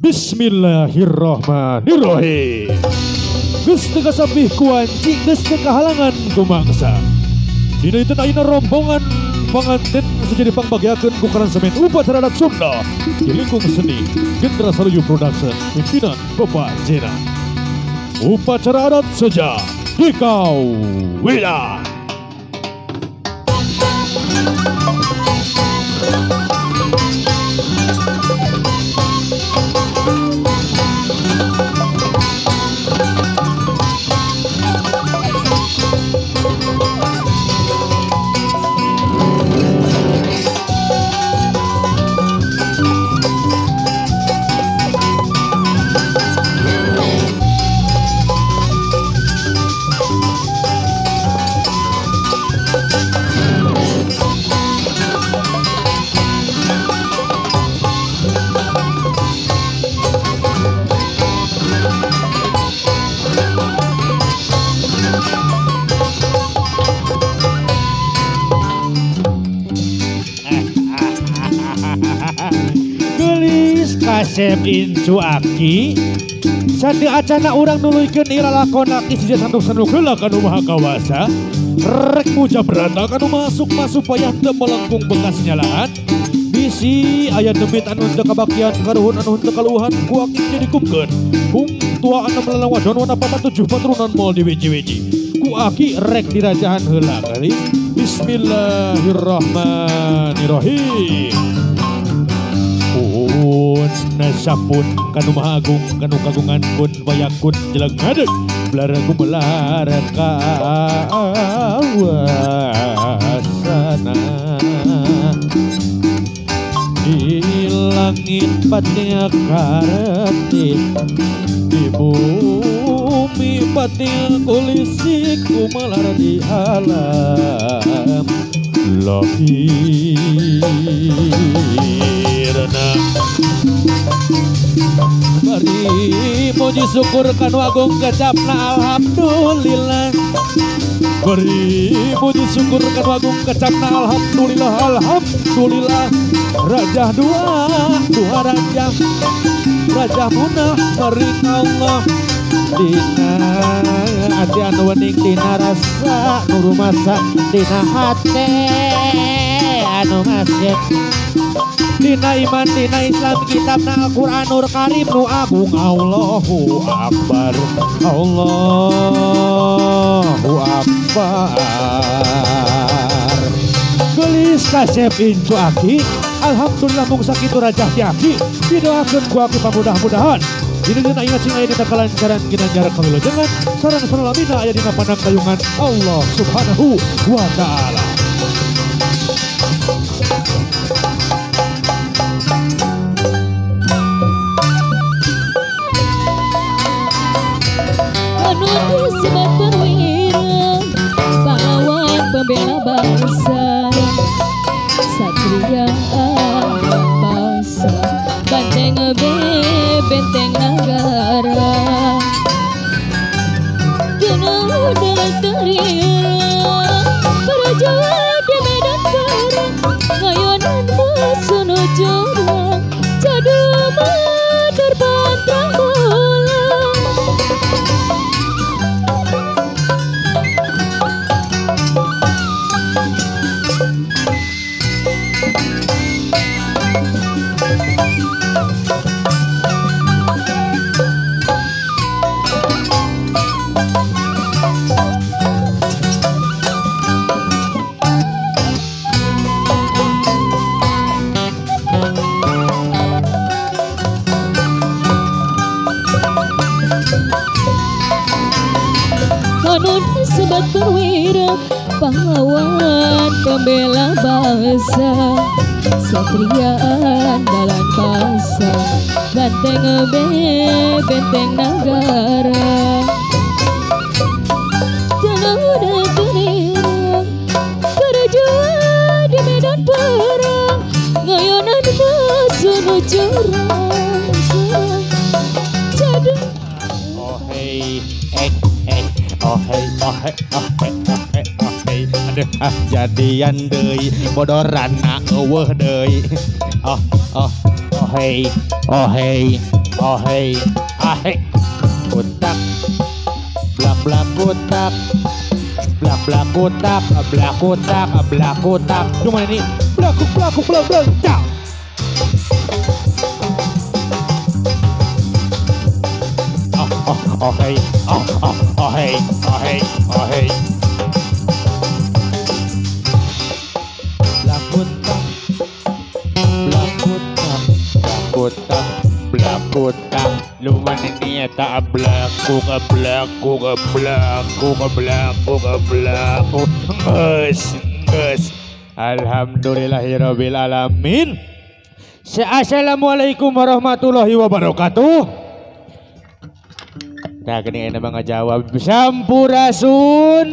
Bismillahirrahmanirrahim. Geus teu kasapih ku anci, geus teu kahalangan ku mangsa. Dina itu ayeuna rombongan panganten sejadi pangbagiakeun ku karansemen upacara adat Sunda di lingkung seni Gendra Saluyu Production pimpinan Bapak Jena. Upacara adat seja di Kawila. Kasep incu aki sandi acana urang nuluykeun ilalakon aki sija sanduk-sanduk heula kanu maha kawasa rek puja berata kanu masuk supaya teu melengkung bekas nyalaan bisi aya demit anu teu kabakian karuhun anu teu kaluhan ku aki jadi kumkeun hung tua anu melelang wadon wana papat tujuh paturunan moal diwiji-wiji ku aki rek dirajahan heula kali. Bismillahirrahmanirrahim. Sapun kanu maha agung kanu kagungan pun bayakun jeleng ngadeg belar gumelar kawasana di langit patia kareti di bumi patia kulisi kumelar di alam lahirna. Beri puji syukur kanu agung kecapna alhamdulillah. Beri puji syukur kanu agung kecapna alhamdulillah. Alhamdulillah. Rajah dua, dua rajah, rajah munah beri Allah. Dina ati anu wening dina rasa nu rumasa dina hate anu ngasep dina iman dina Islam kitabna Al-Qur'an Nur Karim nu agung. Allahu Akbar, Allahu Akbar. Gelis kasep incu aki alhamdulillah mung sakitu rajah ti aki didoakeun ku aki pamudah-mudahan dina dina ingat sing aya dina kalancaran ginanjar kawilujengan sareng salamina aya dina panangkayungan Allah Subhanahu wa taala. Anu disebut perwira, pahlawan pembela bangsa, satria bangsa, banteng benteng negara. Penuh dengan teriak, para di medan perang, ngayonan musuh nu jurang, jadu terpantrang bola. Anu disebut perwira, pahlawan pembela bangsa, satria andalan bangsa, banteng benteng negara. Tenang teriak, berjuang di medan perang, ngayonan musuh nu jurang. Oh hey, eh eh, oh hey, oh hey, oh hey, oh hey, oh hey. Aduh, ah jadian deui, bodorana eueuh deui. Oh, oh, oh hey, oh hey. Oh hey, ah hey. Kotak, blak blak kotak, blak blak kotak, blak kotak, blak kotak. Cuma ini blakuk blakuk blak blak tak. Oh oh oh hey, oh oh oh hey, oh hey, oh hey. Blak kotak, blak kotak, blak kotak. Blakutak luman ini eta blakuk blakuk blakuk blakuk blakuk geus geus. Alhamdulillahirabbil alamin. Assalamualaikum warahmatullahi wabarakatuh. Nah gini enak banget jawab. Sampurasun.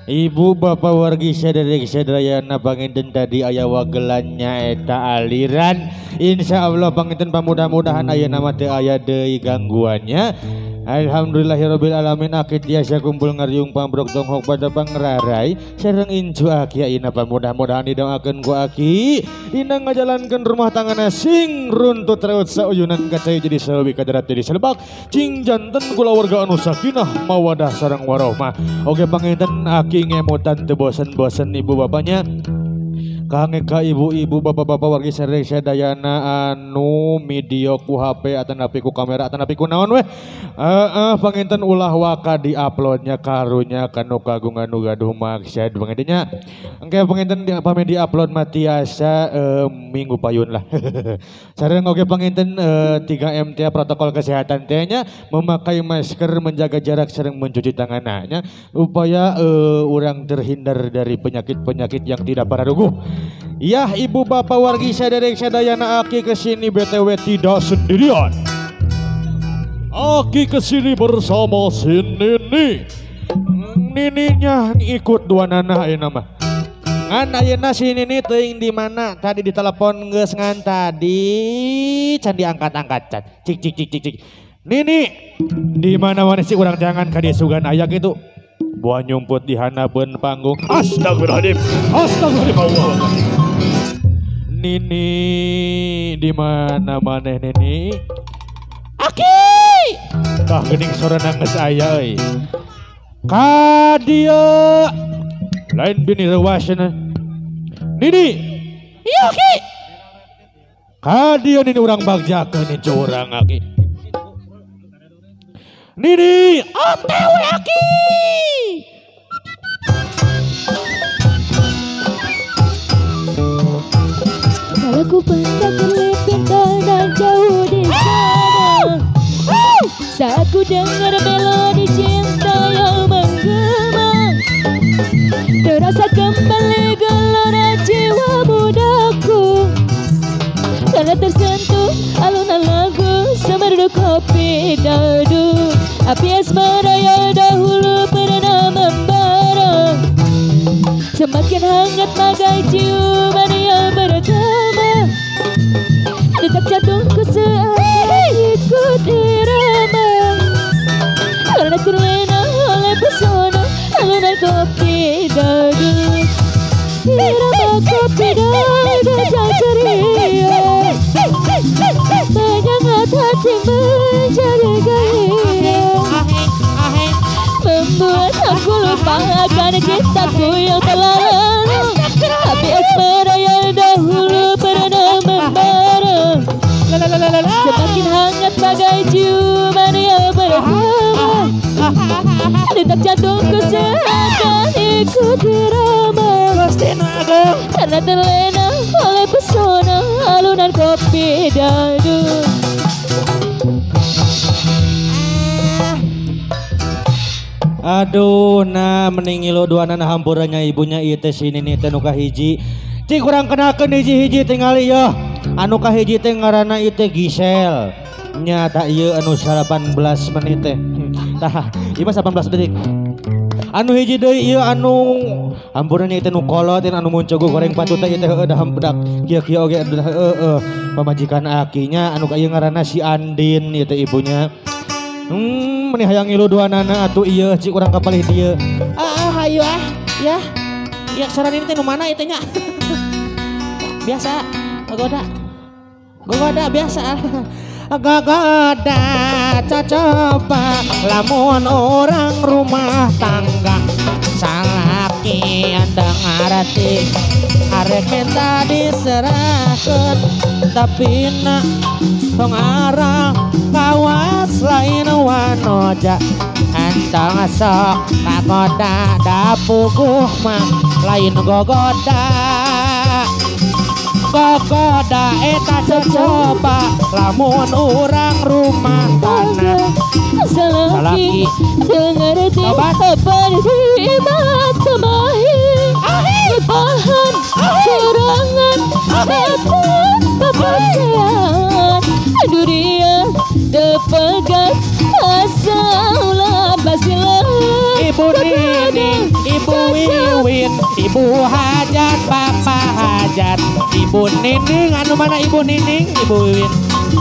Ibu bapak wargi sadaya sadayana panginten tadi aya wagelannya eta aliran. Insya Allah panginten pamudah-mudahan ayeuna mah teu aya deui gangguannya. Alhamdulillahirabbil alamin aki tiasa kumpul ngariung pambrok donghok pada pangrarai sareng incu aki ayeuna pamudah-mudahan didoakeun ku aki dina ngajalankeun rumah tanggana sing runtut raut sauyunan kacai jadi sawi kadarat jadi selebak cing janten kulawarga anu sakinah mawadah sareng warohmah. Oke panginten aki ngemutan teu bosen-bosen ibu bapaknya. Kange ka ibu-ibu bapak-bapak wargi sadayana anu video ku HP atanapi ku kamera atanapi ku naon weh. Panginten ulah waka di uploadnya karunya kanu kagungan nu gaduh maksad pangintennya. Engke panginten pami di upload mah tiasa minggu payun lah. Sareng oge panginten 3M teh protokol kesehatan teh nya memakai masker, menjaga jarak sareng mencuci tangan nya upaya urang terhindar dari penyakit-penyakit yang tidak pararuguh. Yah ibu bapak wargi sadayana aki kesini BTW tidak sendirian. Aki kesini bersama si Nini. Nininya ikut dua nanah ayeuna mah. Ngan ayeuna si Nini teuing di mana? Tadi ditelepon geus ngan tadi can diangkat-angkat can. Cik cik cik cik cik. Nini di mana mana sih urang jangan ka dieu sugan aya kitu. Buah nyumput di hanapeun panggung. Astagfirullahaladzim. Astagfirullahaladzim Allah. Nini di mana maneh Nini? Aki. Tah geuning sorana geus aya euy. Ka dieu. Lain bini reuasna. Nini. Ieu Aki. Ka dieu Nini urang bagjakeun ni curang Aki. Nini, OTW Aki. Kalau ku pernah berlipin tanah jauh di sana, saat ku dengar melodi cinta yang menggema, terasa kembali gelora jiwa mudaku. Karena tersentuh alunan lagu semerdu kopi dadu, api asmara yang dahulu pernah membara, semakin hangat bagai ciuman yang bergema. Detak jantungku seakan ikut irama, karena terlena oleh pesona alunan kopi dadu. Irama kopi dadu yang ceria, menyengat hati menjadi gairah, membuat aku lupa akan cintaku yang telah lalu. Api asmara yang dahulu pernah membara, semakin hangat bagai ciuman yang bergema. Detak jantungku seakan ikut irama, karena terlena oleh pesona alunan kopi dadu. Aduh, nah mending ngilu dua nana hampurannya ibunya ieu teh si Nini teh nu kahiji. Cik kurang kenakeun hiji-hiji tingali yeuh. Anu kahiji teh ngaranna ieu teh Gisel. Nya tah ieu anu 18 menit teh. Tah, ieu mah 18 detik. Anu hiji deui ieu anu hampurannya ieu teh nu kolot anu muncogo goreng patut teh ieu teh heueuh dah hampedak kieu-kieu oge heueuh pamajikan akinya anu ka ieu ngaranna si Andin ieu teh ibunya. Meni hayang ngilu dua nana atuh ieu cik urang kapalih dieu. Ah, hayu ah. Ya. Ya saran ini teh nu mana ieu teh nya? Biasa, gogoda. Gogoda biasa. Gogoda cocoba lamun orang rumah tangga salaki ngarti arek minta diserahkeun tapi nak tong arah kawas lain wanoja antong sok kagoda dapuguh mah lain gogoda gogoda eta cocoba lamun urang rumah tangga salaki dengarti pergi mata mahi bahan serangan batin papasean durian tepegat asal basilan. Ibu Nining, Ibu Wiwin, Ibu Hajat, Bapak Hajat. Ibu Nining, anu mana Ibu Nining, Ibu Wiwin,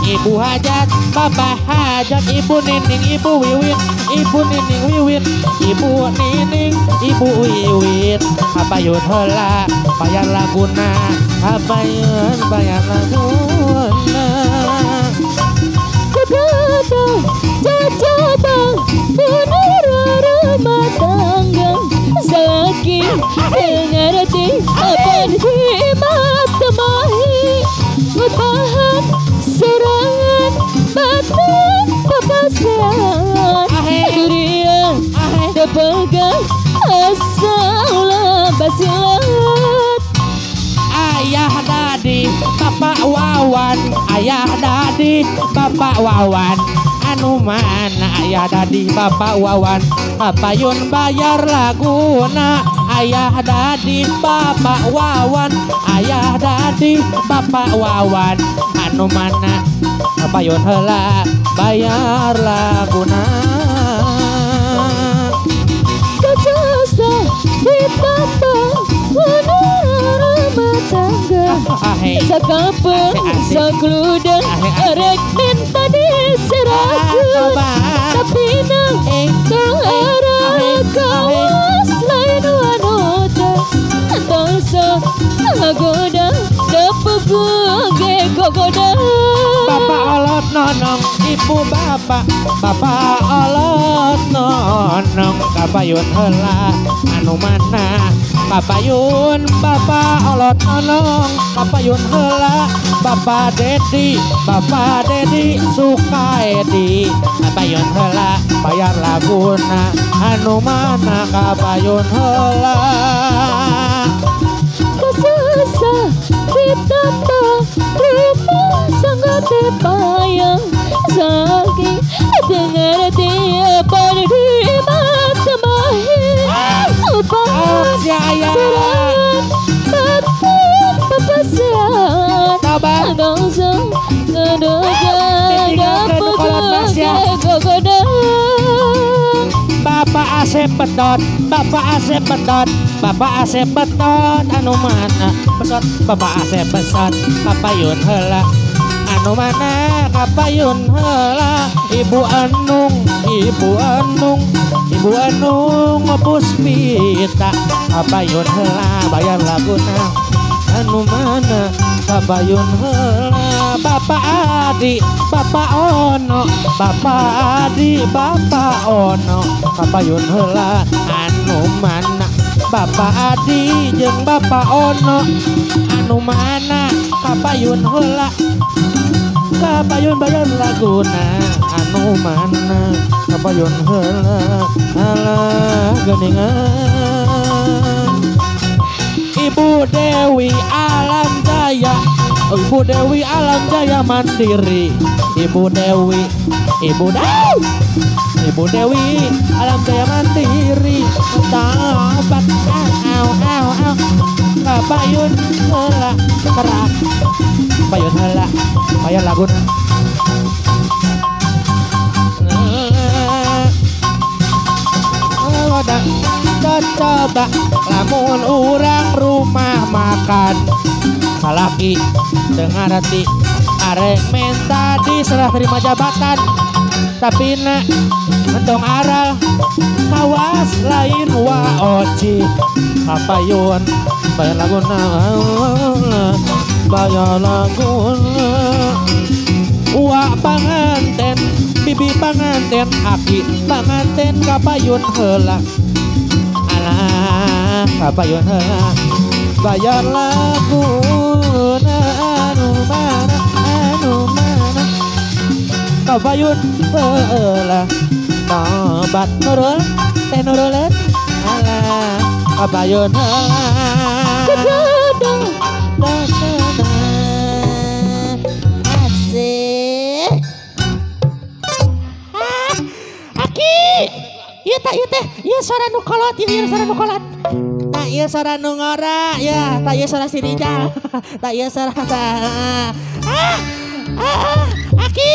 Ibu Hajat, Bapak Hajat, Ibu Nining, Ibu Wiwin, Ibu Nining Wiwin, Ibu Nining, Ibu Wiwin. Apayun heula bayar laguna, apayun bayar laguna. Gogoda cocoba rumah tangga salaki dengarti apa di mata mahi bahan serangan batin papasean durian tepegang asal basilat. Ayah Dadi, Bapak Wawan, Ayah Dadi, Bapak Wawan. Anu mana Ayah Dadi, Bapak Wawan, papayun bayar laguna. Ayah Dadi, Bapak Wawan, Ayah Dadi, Bapak Wawan. Anu mana papayun heula bayar laguna. Kacosa ditata rumah tangga sakapeung sakludeung arek minta diserahkeun tapi nang tong arah kawas lain wanita tong sok ngagoda dapuguh ge gogoda. Bapak olot nonong, ibu bapak, bapak olot nonong, kapayun heula anu mana papayun bapak olot nonong, papayun heula Bapak Dedi, Bapak Dedi Sukaedi, kapayun heula bayar laguna anu mana kapayun heula. Kasusah ditata rumah tangga teh payang salaki dengarti apa di mata mahi bahan serangan batin papasean langsung ngedoga dapuguh ge gogoda. Bapak Asep betot, Bapak Asep betot, Bapak Asep betot, anu mana besot, Bapak Asep besot, kapayun heula anu mana kapayun heula. Ibu Anung, Ibu Anung, Ibu Anung Puspita, kapayun heula bayar laguna anu mana kapayun heula. Bapak Adi, Bapak Ono, Bapak Adi, Bapak Ono, kapayun heula anu mana Bapak Adi jeung Bapak Ono anu mana kapayun heula kapayun bayar laguna anu mana kapayun heula alah geuningan. Ibu Dewi Alam Jaya, Ibu Dewi Alam Jaya Mandiri, Ibu Dewi, Ibu Dewi, Ibu Dewi Alam Jaya Mandiri, tabat au au au kapayun heula kerak, kapayun heula bayar laguna. Coba lamun urang rumah makan salaki dengarti arek minta diserah terima jabatan tapi nak entong aral kawas lain waoci kapayun bayar laguna bayar laguna Uwa panganten, bibi panganten, aki panganten kapayun heula. Alah kapayun heula. Bayar laguna anu mana anu mana. Kapayun heula. Tobat nurul teh nuruleun. Alah kapayun heula. Asik. Aki, ieu tah ieu teh, ieu suara nu kolot, ieu suara nu kolot. Tah ieu suara nu ngora, ya, tah ieu suara si Rijal. Tah ieu suara Aki,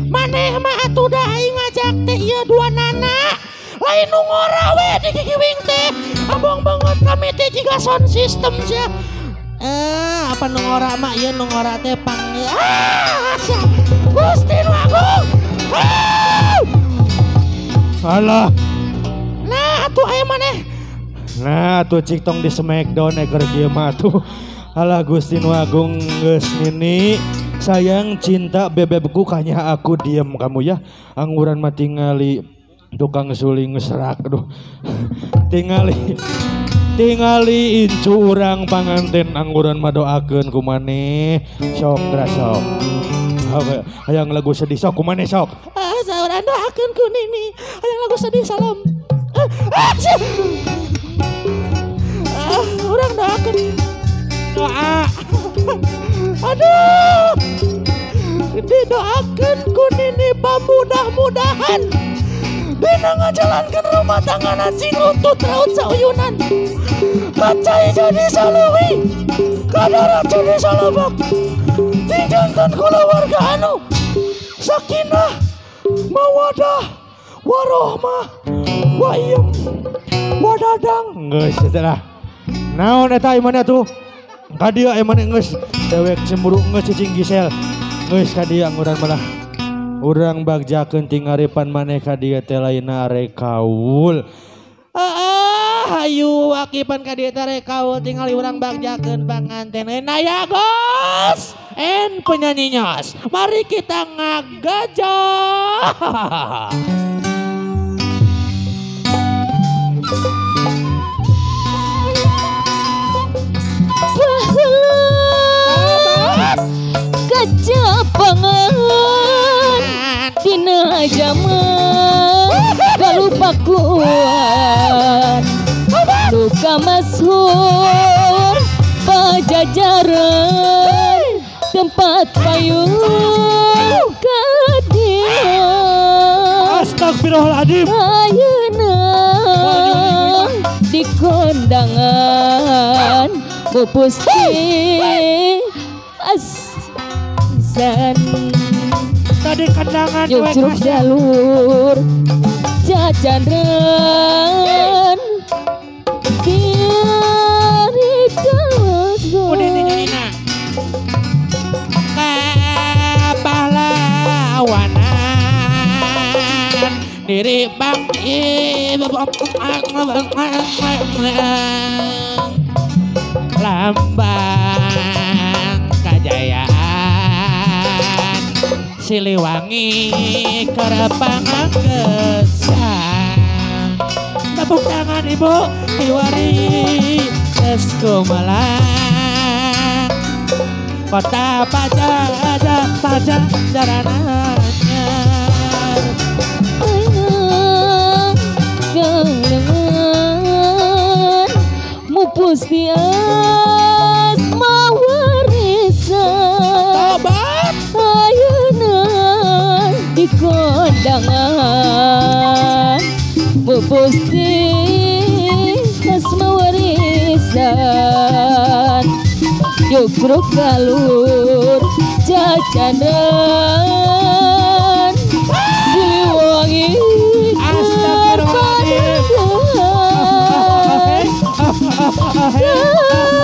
maneh mah atuh da aing ngajak teh ieu dua nana. Lain nu ngora we di gigiwing teh. Abong banget kami teh jiga sound system sia. Apa nu ngora mah ieu nu ngora teh pang. Gusti nu agung. Alah. Nah atuh aya maneh. Nah atuh cik tong di smackdown eker kieu mah atuh. Alah Gusti nu agung geus nini. Sayang cinta bebebku kanya aku diam kamu ya. Angguran mah tingali tukang suling serak aduh. Tingali incu urang panganten angguran mah doakeun ku maneh. Sok geura sok. Hayang lagu sedih sok ku maneh sok. Ah saurang doakeun ku nini. Hayang lagu sedih salam. Urang doakeun. Doa. Aduh. Didoakeun ku nini pamudah-mudahan. Dina ngajalankeun rumah tangga sing runtut raut sauyunan. Kacai jadi saluwi, kadarat jadi salobok. Dijantan kulawarga anu sakinah, mawadah, warohmah, waiem, wadadang. Geus eta lah. Naon eta imane atuh? Ka dieu imane geus dewek cemburu geus cicing Gisel. Geus ka dieu angguran malah. Urang bagjakeun tingaripan maneh ka dieu teh lainna arek kaul. Hayu akipan ka dieu teh arek kaul tingali urang bagjakeun panganten. Naya Gos en penyanyinya. Mari kita ngagajah. Baheula kacapangan dina jaman kalupakuan luka masyhur Pajajaran tempat payung kadieu. Astagfirullahaladzim. Ayeuna di kondangan pupusti asan. Tadi kendangan yuk curug jalur jajanan kiri jalur. Udah nyanyi kapahlawanan diri bang lambang kajayaan Siliwangi kerepangan gesang. Tepuk tangan ibu Tiwari es kumalang kota Pajajaran anyar. Kalengan mupus di asma warisan. Tobat ayeuna di kondangan mupus di asma warisan. Yuk jeruk galur jajanan Siliwangi terpadan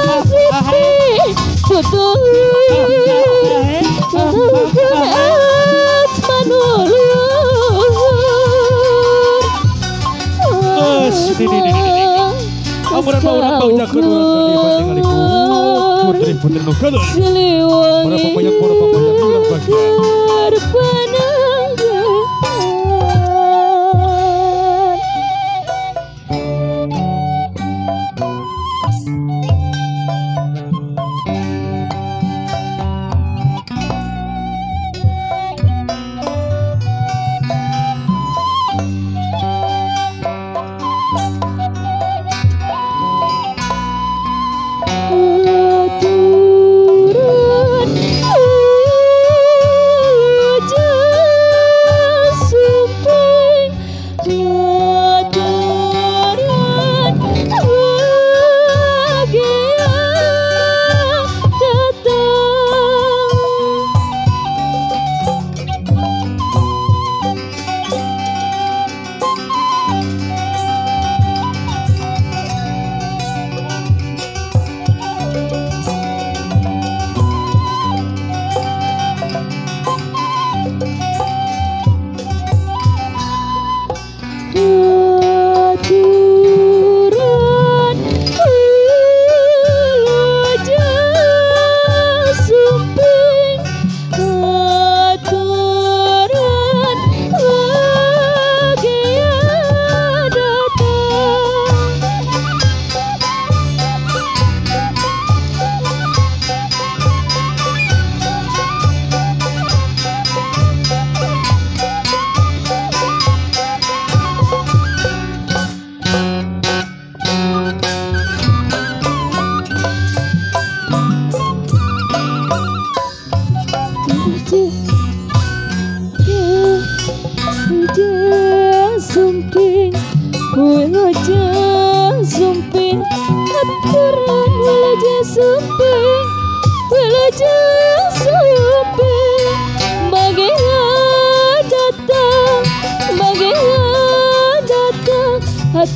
kasih tutur asma nulur. Putri-putri nu gaduh. Para pemayak, para pemayak urang bahagia.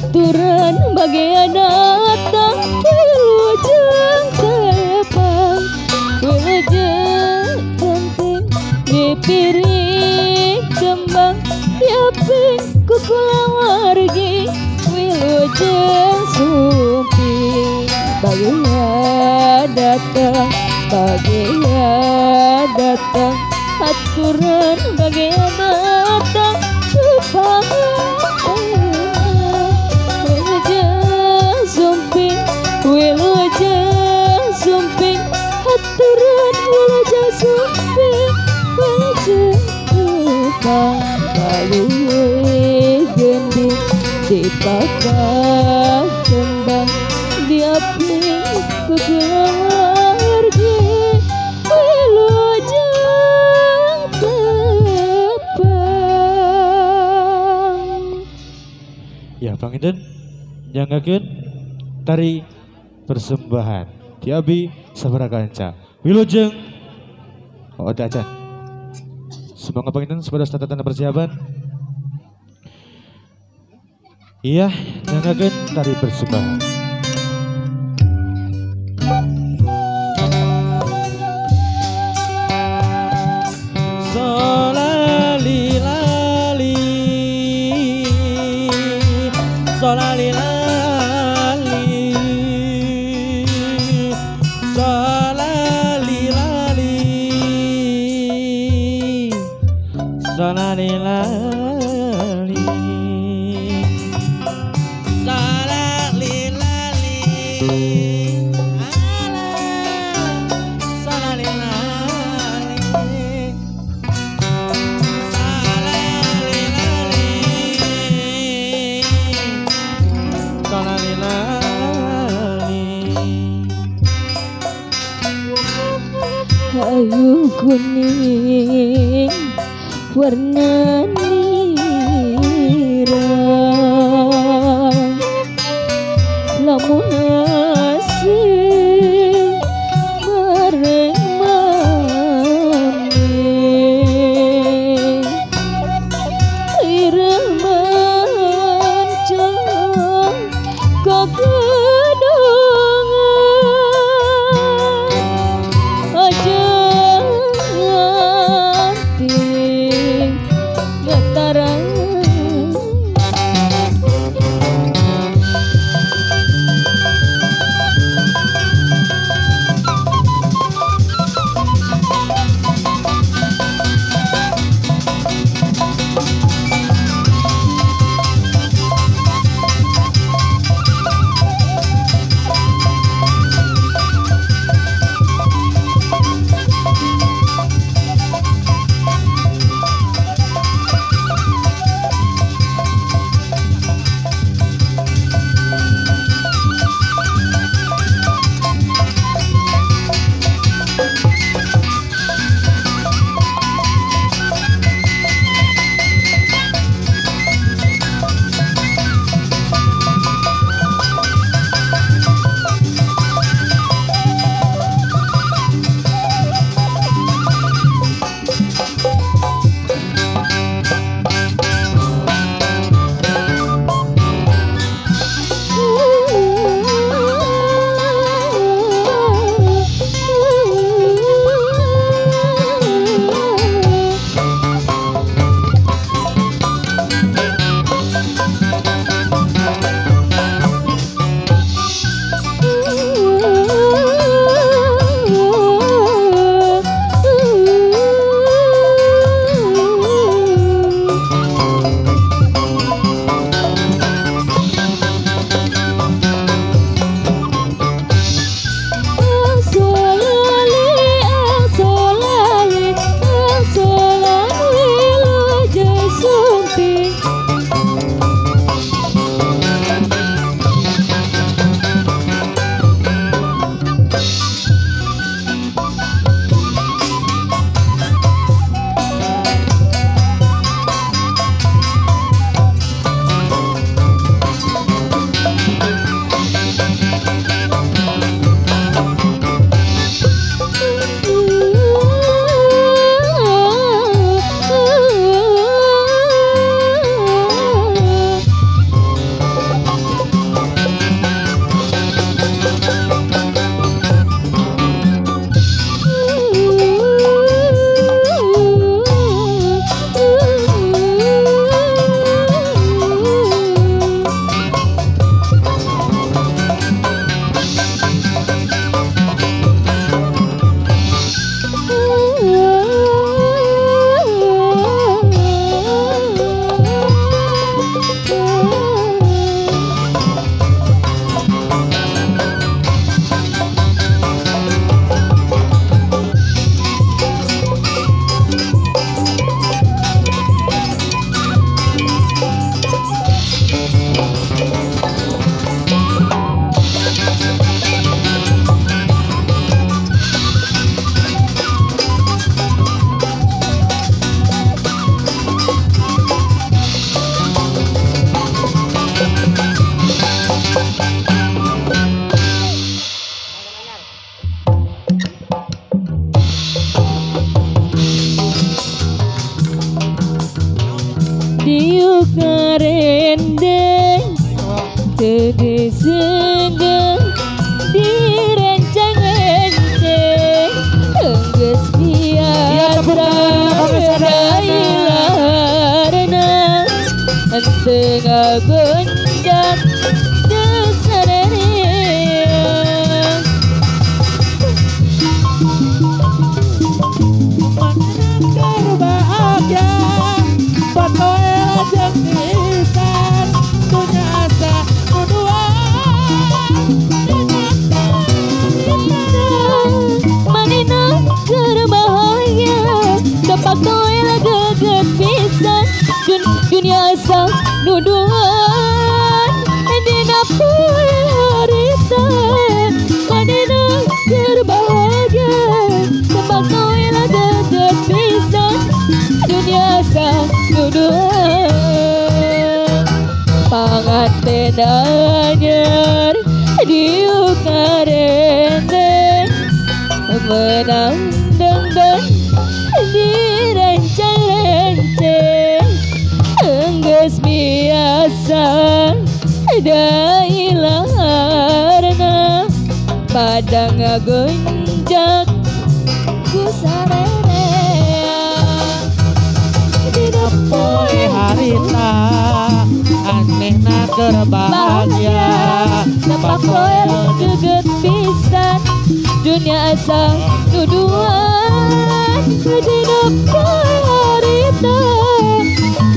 Aturan bagian datang wilujeng tepang wilujeng penting dipiring kembang diaping ku kulawargi wilujeng sumping bagian datang aturan bagian datang tepang wilujeng sumping aturan wilujeng sumping wilujeng tepang balui gending dipapak kembang diaping ku keluarga wilujeng tepang. Ya panginten nyanggakeun tari persembahan ti abi sabaraha kanca wilujeng oh acan. Semoga panginten sepada tata persiapan. Iya, nyanggakeun tari persembahan. Solali lali solali lali solali lali solali lali solali lali ala solali lali solali lali solali lali. Ayu kuning warna nirang lamun asih bareng mami ireng mancang kagedongan aja nganti. Diuk ngarendeng tegesengeng direnceng-renceng enggeus biasa dailarna henteu ngagonjak desarereang. Maneh bahagia patoel jeung pisan dunya asa nuduan. Manehna keur bahagia tepak toel geget pisan dunia asa nuduan. Dina poe harita manehna keur bahagia tepak toel geget pisan dunia asa nuduan. Panganten anyar diuk ngarendeng menang dangdan direnceng-renceng enggeus biasa dailarna padang ngagonjak ku sarerea. Dina poe harita anehna keur bahagia tepak toel geget pisan dunia asa nuduan. Dina poe harita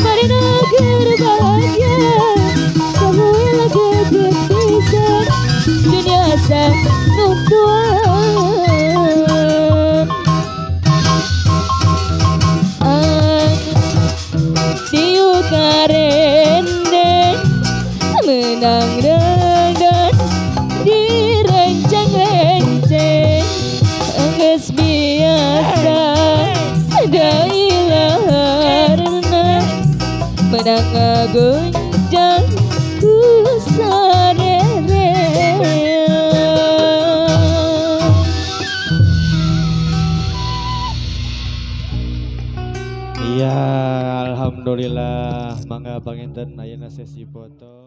manehna keur bahagia toel geget pisan dunia asa nuduan. Diuk ngarendeng menang dangdan direnceng-renceng enggeus biasa dailarna menang ngagonjang ku sarerea. Iya, alhamdulillah mangga panginten ayeuna sesi foto.